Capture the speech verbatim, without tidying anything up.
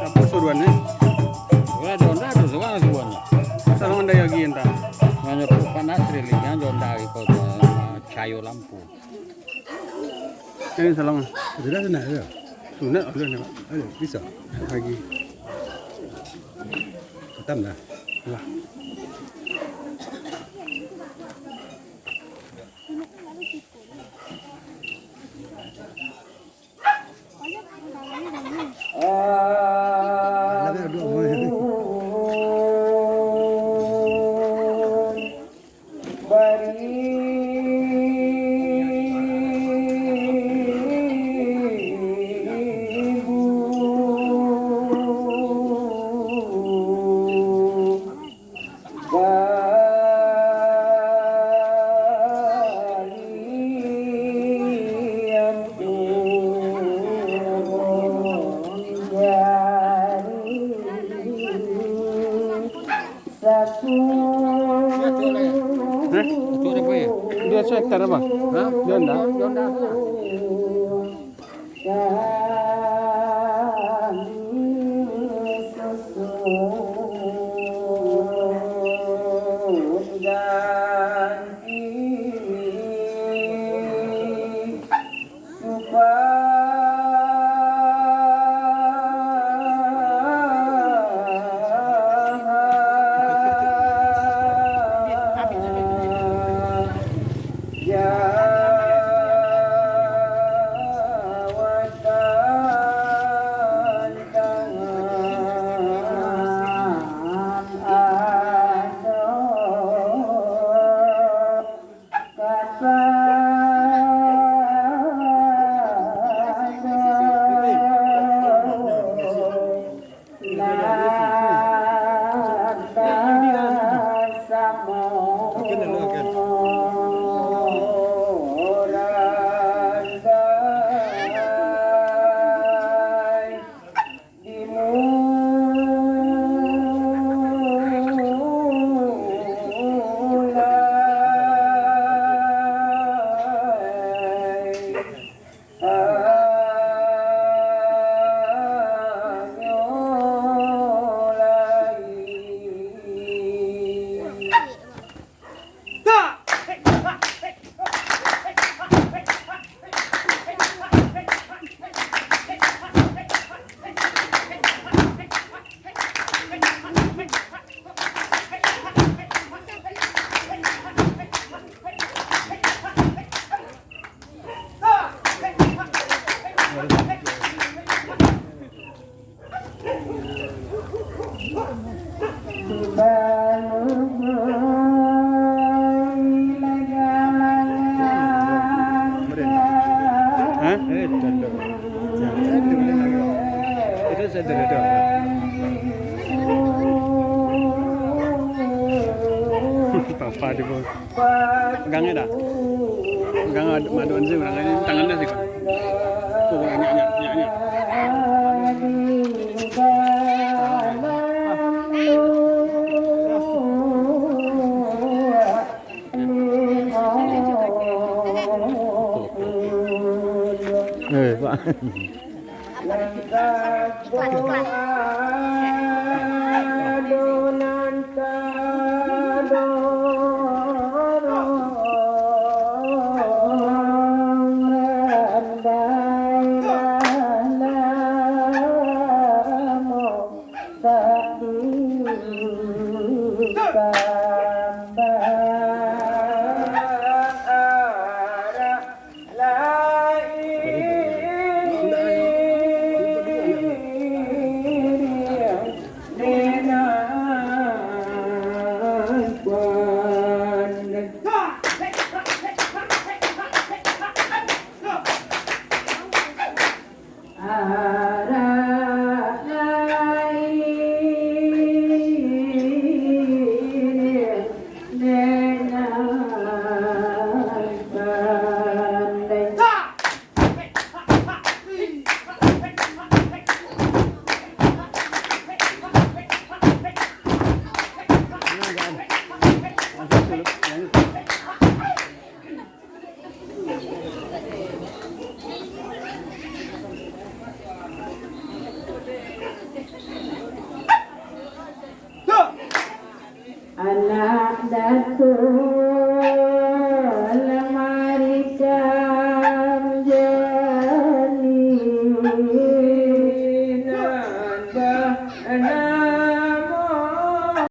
Apo suruan ni? Urang Honda tu surang suruannyo. Salah mandai lagi entah. Nanyo panas rilingnyo Honda iko tu, cayo lampu. Ini salah. Sudah sunat tu. Sunat, sudah ni, Pak. Aduh, bisa. Lagi. Hitam dah. Lah. Hah? Dia cek hektar apa? Hah? Dia ndak? Dia ndak. Hah? Papa di bawah. Pegang dah. Pegang ad-, maduan sih, pegang aja tangan dah sih. Tuh, nyak, nyak, nyak, nyak. Eh, Pak.